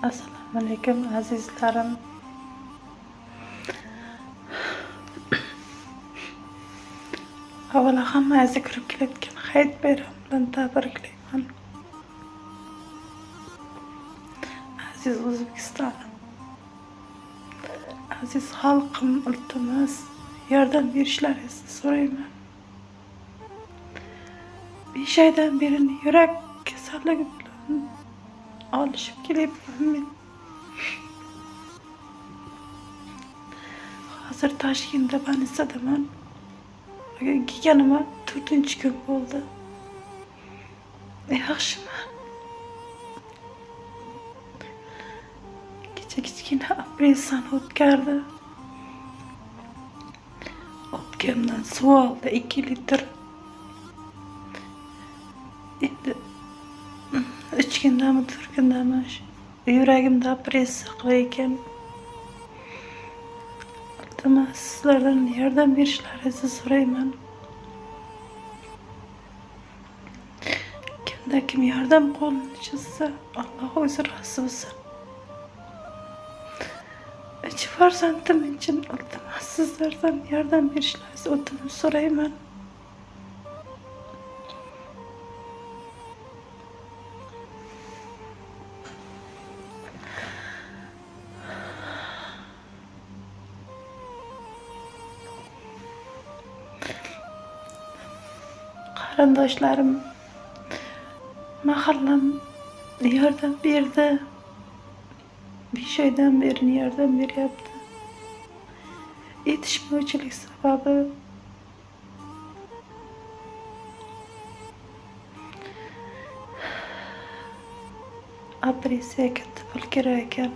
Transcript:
Assalomu alaykum, azizlarim. Avvalo hammangizni kirib kelayotgan Hayit bayrami bilan tabriklayman. Aziz O'zbekistonim, aziz xalqim, iltimos, yordam berishlaringizni so'rayman. 5 oydan beri yurak kasalligi bilan olishib kelyapman men. Hozir Toshkentda больницadaman. Bugun kelganimga 4-kun bo'ldi. Yaxshiman. Kecha kichkina operatsiyani o'tkardi. O'pkamdan suv oldi 2 litr. Endi 3 kundami, 4 kundami yuragimda operatsiya qilar ekan. Iltimos, sizlardan yordam berishlaringizni so'rayman. Kimda kim yordam qo'lini cho'zsa, Alloh o'zi rozi bo'lsin. 3 farzandim uchun iltimos, sizlardan yordam berishlaringizni o'tinib so'rayman. Qarindoshlarim, mahallam yordam berdi. 5 oydan beri yordam beryapti. Yetishmovchilik sababi operatsiya katta pul kerak ekan.